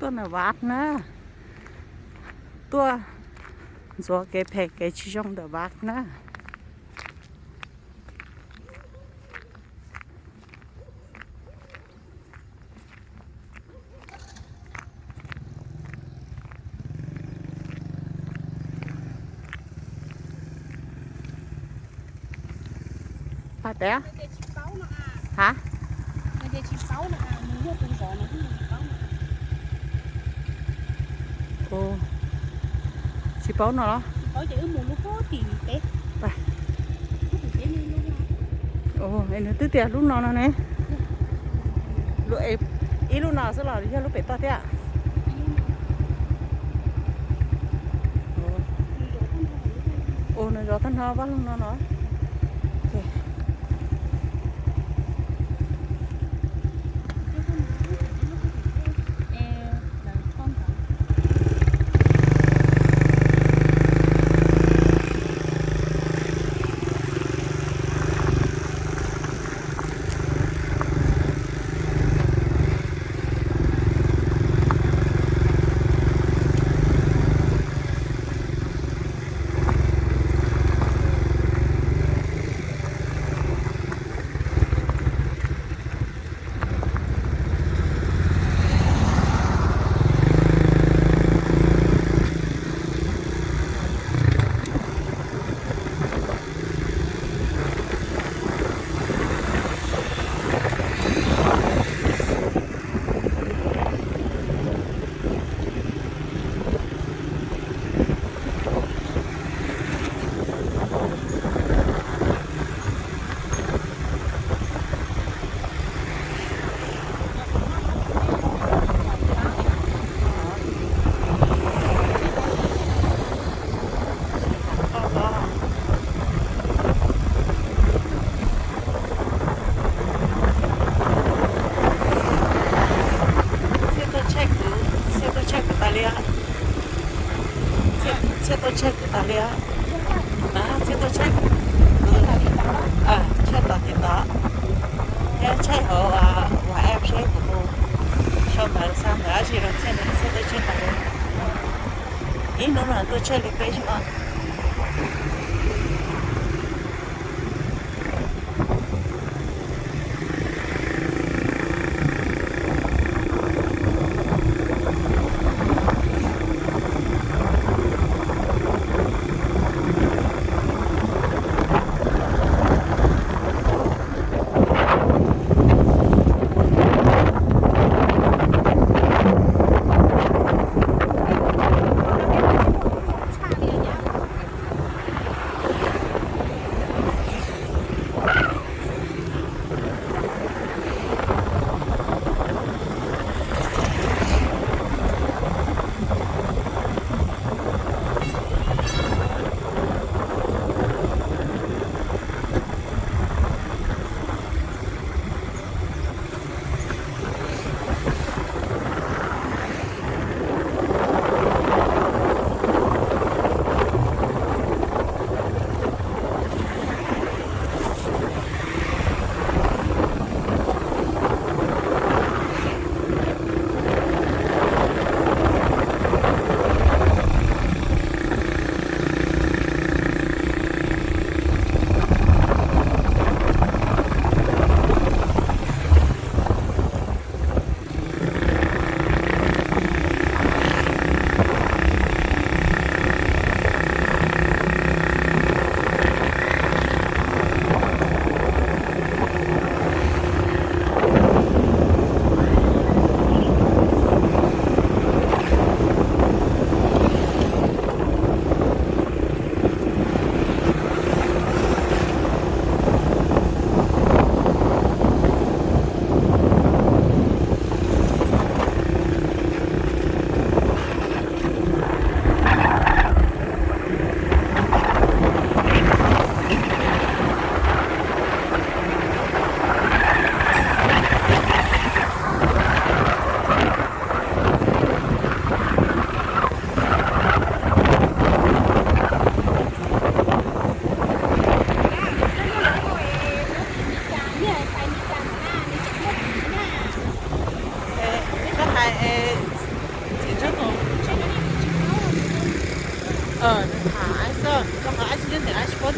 Tuaj ntawm Vaj na, tuaj ntxuav kev phem kev tsis zoo ntawm Vaj na. Pab tias, ha, tsis paub no los? Nws twb tias lub no no ne. Ib lub no xwb los yog lub pem toj thiab? Ua, nws zov tag nrho vaj loog no no. Txhiaj tuaj tshaj kuv tas li. Txhiaj tuaj tshaj kuv tas li. Txhiaj tuaj tshaj kuv, tshaj tom TikTok, thiab tshaj hauv WhatsApp seb kuv mus sau ntawv xa ntawv dab tsi rau Txhiaj no, Txhiaj tuaj tshaj tas li. Ib hnub no tuaj tshaj li peb zaug.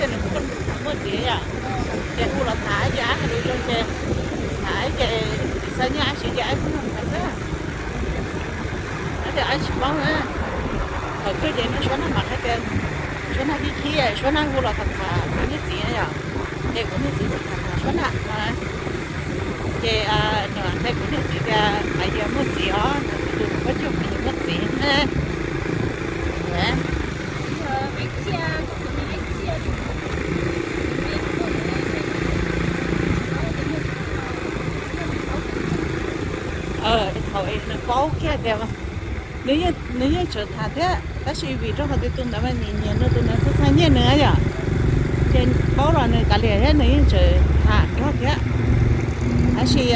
Nws kuj muaj txiv yom, ces hu los tham ces ab hais lus zoo ces tham ces xa nyiaj ab siv ces ab kuj tham xwb. Ab tias ab tsis paub na. Thaum twg ces nws Suab Naj mam qhia tias Suab Naj thib chib, Suab Naj hu los tham tham kuv niag txiv yom, ces kuv niag txiv tham tham Suab Naj no. Ces nws qhia kuv niag txiv tias Maiv Yias muaj txiv os, tus tus pob cuag Maiv Yias muaj txiv ne. Thaum nws paub kiag tias nws yeej tseem tham thiab, tab sis vim rau qhov tias tus ntawd mas nyiam nyiam nws, tus ntawd txhaj txhaj nyiaj nws yom, ces paub los nws kav liam thiab nws yeej tseem tham nrog thiab. Tab sis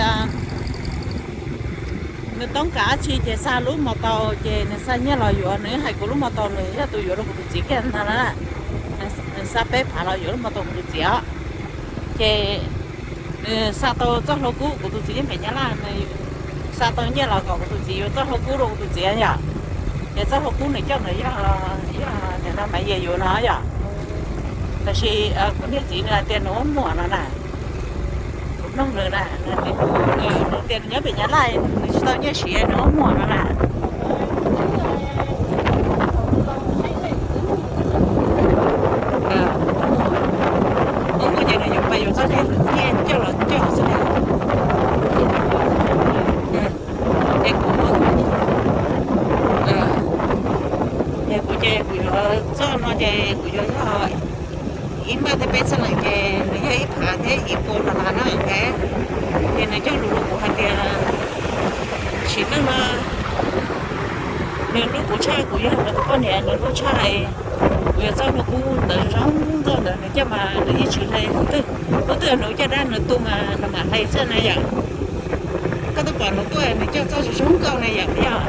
nws toob kas dab tsi ces xa lub mos taus ces nws xa nyiaj los yuav, nws yeej hais kuv lub mos taus nws yog tus yuav rau kuv tus txiv kiag ntag na. Nws xa peb phav los yuav lub mos taus kuv tus txiv os. Ces nws xa tau txoj hlua kub, kuv tus txiv nyob pem Nyab Laj, nws xa tau nyiaj los kom kuv tus txiv yuav txoj hlua kub rau kuv tus txiv yom. Ces txoj hlua kub nws coj ntawd yog, yog nim no Maiv Yias yuav no yom. Tab sis kuv niag txiv nws hais tias nws muaj muam no na. Kuv nug nws na, nws tias nws nyob pem Nyab Laj nws tsis tau nyiaj siv nws muaj muam no na. Muaj muam ces nws yuav pais yuav txoj nyiaj coj los coj xwb na. Ces kuv, ces kuv ces kuv yuav txoj no ces kuv yuav yog ib npaj thiab peb txhiab lees ces nws yog ib phav thiab ib puas no na na. Ces nws cog lus rau kuv hais tias sim neej no nws hlub kuv tshaj kuv yog nws tus poj niam, nws hlub tshaj kuv yog txoj hlua kub ntawd zoo nkauj ntawd nws coj mas nws yeej tsis hle. Hnub twg nws caj dab nws tu mas nws mam hle xwb na yom. Koj twb pom nws tuaj nws coj txoj zoo zoo nkauj na yom, yog